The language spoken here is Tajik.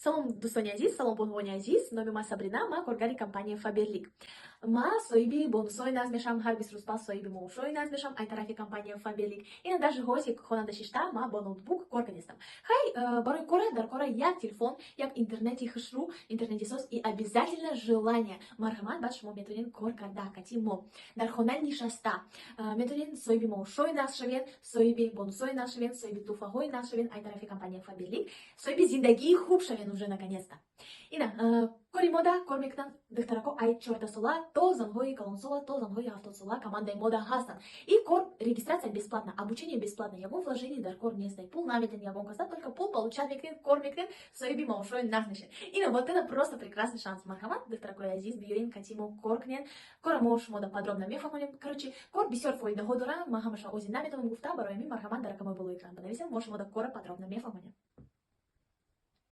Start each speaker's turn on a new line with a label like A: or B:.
A: Салом, дӯстони азиз, салом, бонувони азиз. Номи ман Сабрина, ман коргари компания Фаберлик. Ман соҳиби бонусҳои нағз мешавам, ҳар 20 рӯз пас соҳиби маошҳои нағз мешавам ай тарафи компания Фаберлик. Ина даже ҳози хонада шишта, ман бо ноутбук кор кардистам. Хай, барои кора дар кора як телефон, як интернети хушрӯ, интернети соз и обязательно желание. Марҳамат, баъд шумо метавонед кор карда кати мо. Дар хона нишаста метавонед соҳиби маошҳои нағз шавед, соҳиби бонусҳои нағз шавед, соҳиби тӯҳфаҳои нағз шавед ай тарафи компания Фаберлик, соҳиби зиндагии хуб шавед уже наконец-то. Ина, кори мода кор мекунанд духтарако ай 14 сола то занҳои калонсола, то занҳои 70 сола командаи мода ҳастанд. И кор, регистрация бесплатна, обучение бесплатно, ягон вложение дар кор нест, пул наметен ягон каса, только пул получать мекунед, кор мекунед, соҳиби маошҳои нағз мешед. Ина, вот это просто прекрасный шанс. Марҳамат, духтаракои азиз, биёен, кати мо кор кунед. Кора мо шумода подробно мефаҳмонем. Короче, кор бисёр фоидаҳо дора, ман ҳамаша ози наметавонам гуфта, барои ҳамин марҳамат, дар рақамҳои болои экран банависем, мо шумода кора подробно мефаҳмонем.